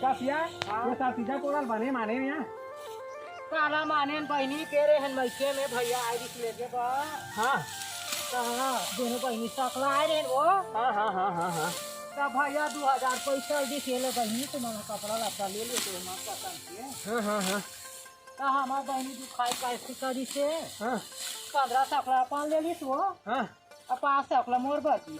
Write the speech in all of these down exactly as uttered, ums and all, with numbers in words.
का सिया, हाँ। ये साल तीजा पोरल बने माने या? काला माने बहिनी के रे हन मइके में भइया आय रिहिस लेगे बर। हाँ। त हाँ, दोनों बहिनी सकला आय रहेन वो। हाँ, हाँ, हाँ, हाँ, हाँ। त भइया दू हजार पइसा दिस, ये ले बहिनी, तुमन कपड़ा लत्ता ले ले, तो हमार पसंद के। हाँ, हाँ, हाँ। त हमार बहिनी दू खाई का ऐसे करिस हे। हाँ। पंद्रह सकला अपन ले लिस वो। हाँ। अब पाँच सकला मोर बची।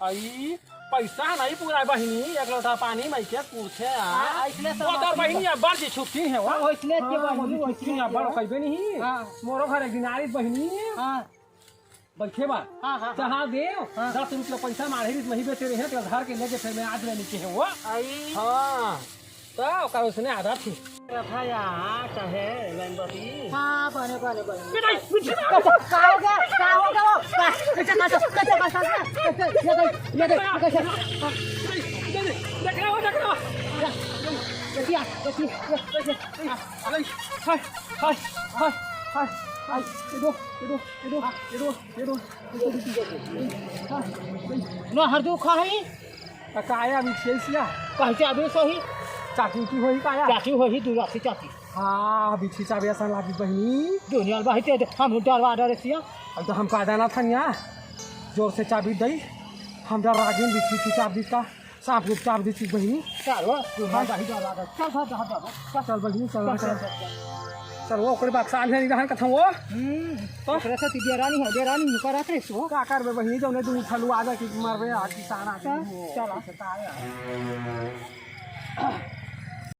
अई, पइसा नहीं पूरा बहिनी, एक लोटा पानी मइके पूछे आ। हाँ, अइसने वो तो बहिनी अब्बड़ जी छुट्टी हे, वो। हाँ, वइसने के हाँ, बहिनी, वो जी छुट्टी वइसने हे, अब्बड़ के। कइबे नहीं। हाँ। मोरो घर एक दिन आरिस बहिनी। हाँ। बइठे बा। हाँ, हाँ, हाँ। चढ़ा देव, हाँ। दस रुपया पइसा माढ़े रिहिस, मही बेचे रहे, तो घर के लेके फिर मैं आज लेने के हे वो। अई। हाँ। त ओकर उसने आदत हे। रखा या, चाहे लाइनबत्ती। हाँ, बने, बने, बने। ये नहीं, पीछे ना। का, का हो गया? का हो गया वो? का, कैसे, कैसे, कैसे, कैसे, कैसे, ये दे, ये दे, कैसे? देख रहे हो, देख रहे हो। देखिए, देखिए, देखिए। हाय, हाय, हाय, हाय, हाय। ये दो, ये दो, ये दो, ये दो, ये दो। ना हर दो खा है। आ, का आया अभी खेल सिया? कहीं से अभी सही। चाची की होई का आया? चाची होई, दू रात से चाची। हाँ, अभी खींचा भी असन लागी बहिनी। दुनिया में बाहिते हम डरवा डरे सिया। अब तो हम का जाना था यहाँ। जोर से चाबी दई। हम डर रागिन भी खींची चाबी का। सांप को चाबी दी बहिनी। चल वो, दुनिया में बाहिते डरवा डरे। चल, चल, चल, चल। चल बहिनी, चल, चल, चल। चल। चल वो, ओकरे बक्सा में नहीं रहन कथम वो। हम्म, तो? ओकरे से ती डेरानी हो, डेरानी हो, करत रहे सो। का करबे बहिनी, जौने दू उठलू आ जा कि मरबे आ कि सारा चल, चल।